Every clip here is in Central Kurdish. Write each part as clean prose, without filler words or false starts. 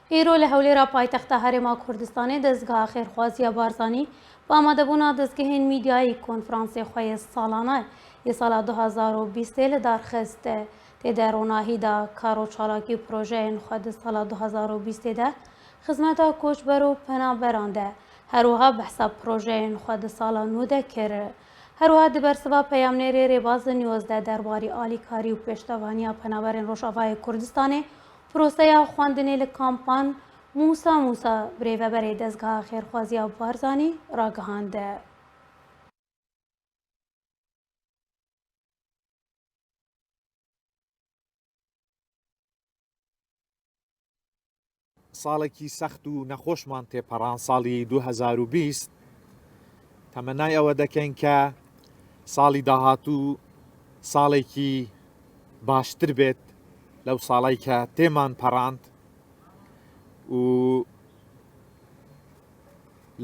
Îro li Hewlêra paytexta Herêma Kurdistanê Dezgeha Xêrxwaziya Barzanî bi amadebûna dezgehên mîdyayî konferansê xwe yê salane yê sala 2020 ê li dar xist. Tê de ronahî da kar û çalakî û projeyên xwe di sala 2020 ê de xizmeta koçber û penaberan de her wiha behsa projeyên xwe di sala nû de kir. Her wiha di bersiva peyamnêrê Rêbaz News de derbarî alîkarî û pêştevaniya penaberên Rojavayê Kurdistanê Proseya xwendinê li kampan Mûsa Mûsa Birêveberê Dezgeha Xêrxwaziya Barzanî ragihand. ساڵێکی سەخت و نەخۆشمان تێپەڕان ساڵی 2020 تەمەنای ئەوە دەکەین کە ساڵی داهاتوو ساڵێکی باشتر بێت لەو ساڵی کە تێمان پەڕاند و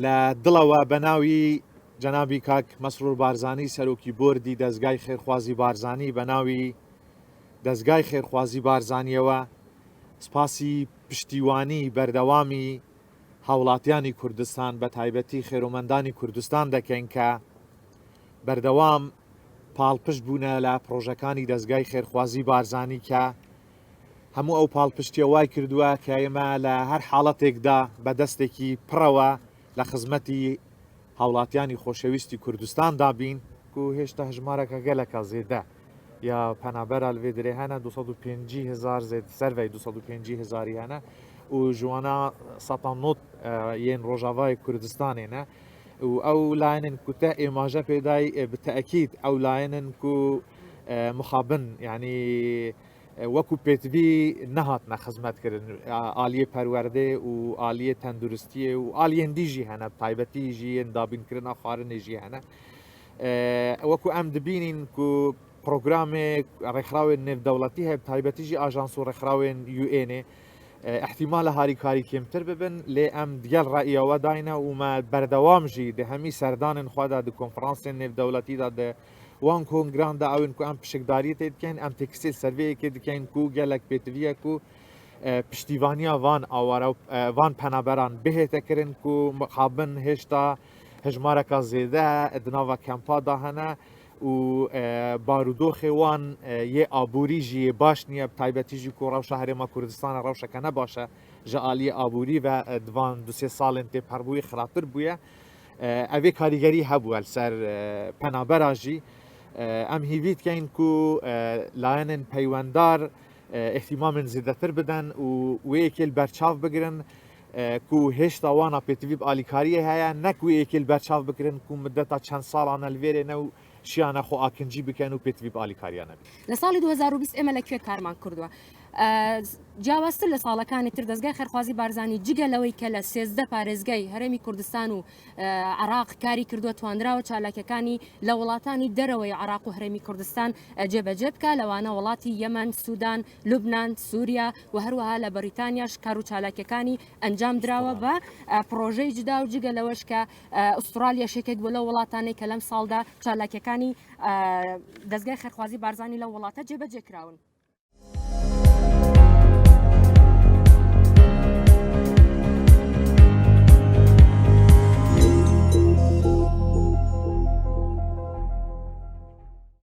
لە دڵەوە بە ناوی جەنابی کاک مەسرور بارزانی سەرۆکی بۆردی دەستگای خێرخوازی بارزانی بە ناوی دەستگای خێرخوازی بارزانیەوە سپاسی پشتیوانی بەردەوامی هاوڵاتیانی کوردستان بە تایبەتی خێرومەندانی کوردستان دەکەین کە بەردەوام پاڵپشت بوونە لە پڕۆژەکانی دەزگای خێرخوازی بارزانی کە هەموو ئەو پاڵپشتیە وای کردووە کە ئێمە لە هەر حاڵەتێکدا بە دەستێکی پڕەوە لە خزمەتی هاوڵاتیانی خۆشەویستی کوردستاندا بین. و هێشتا هەژمارەکە گەلەکە زێدە یا پەنابەرا لەێ درێ هەنە 250 هزار زێد سەرڤی 250 هزاری هەنە و ژوانە 190 yên ڕۆژاوای کوردستانێ نە و ئەو لایەنن کو تە ئێماژە پێدای بە تەئکید ئەو لایەنن کو مخابن یعنی وەکو پێتڤی نەهاتنە خزمەتکردن ئالیە پەروەردێ و ئالیە تەندروستیە و ئالیەن دیژی هەنە تایبەتی ژیên دابینکردنا خواردنێ ژی هەنە وەکو ئەم دبینین کو پرۆگرامێک ڕێکخراوێن نێودەوڵەتی هەیە تایبەتیژی ئاژانس و ڕێکخراوێن یوئێنێ ئیحتیمالە هاریکاری کێمتر ببن لێ ئەم دگەل ڕەئیەوە داینە و مە بەردەوام ژی دە هەمی سەردانên خوەدا di konferansên nêvdewletî da di wan kongran da ewên ku em pişikdariyê tê dikein em têkisê li ser vê yekê dikein ku gelek pêtivî ye ku piştîvaniya van awara van penaberan bihête kirin ku mixabin hêşta hejmareka zêde di nava kempa da hene û barûdoxê wan yê aborî jî yê baş niye bi taybetî jî ku rewşa Herêma Kurdistanê rewşeke ne baş e ji aliyê aborî ve di van du sê salên têperbûyî xirabtir bûye. Ev ê karîgerî hebûye li ser penabera jî. Em hîvî dikein ku layenên peywendar îhtîmamên zêdetir bidin û wê yekê li ber çav bigirin ku hêşta wan a pêtivî bi alîkariyê heye, ne ku yekê li ber çav bikirin ku mideta çend salan e li vêrê ne û şiyane xwe akincî bikin û pêtivî bi alîkariya nebin. لە ساڵی 2020 ئێمە لە کوێ کارمان کردووە؟ جیاوازتر لە ساڵەکانی تر دەزگای خێرخوازی بارزانی جگە لەوەی کە لە 13 پارێزگای هەرێمی کوردستان و عراق کاری کردووە توانراوە چالاکیەکانی لە وڵاتانی دەرەوەی عراق و هەرێمی کوردستان جێبەجێ بکە لەوانە وڵاتی یەمەن سودان لوبنان، سووریا و هەروەها لە بەریتانیاش کار و چالاکیەکانی ئەنجام دراوە بە پڕۆژەی جدا و جگە لەوەش کە ئوسترالیاش یەکێک بوو لەو وڵاتانەی کە لەم ساڵدا چالاکیەکانی دەزگای خێرخوازی بارزانی لەو وڵاتە جێبەجێ کراون.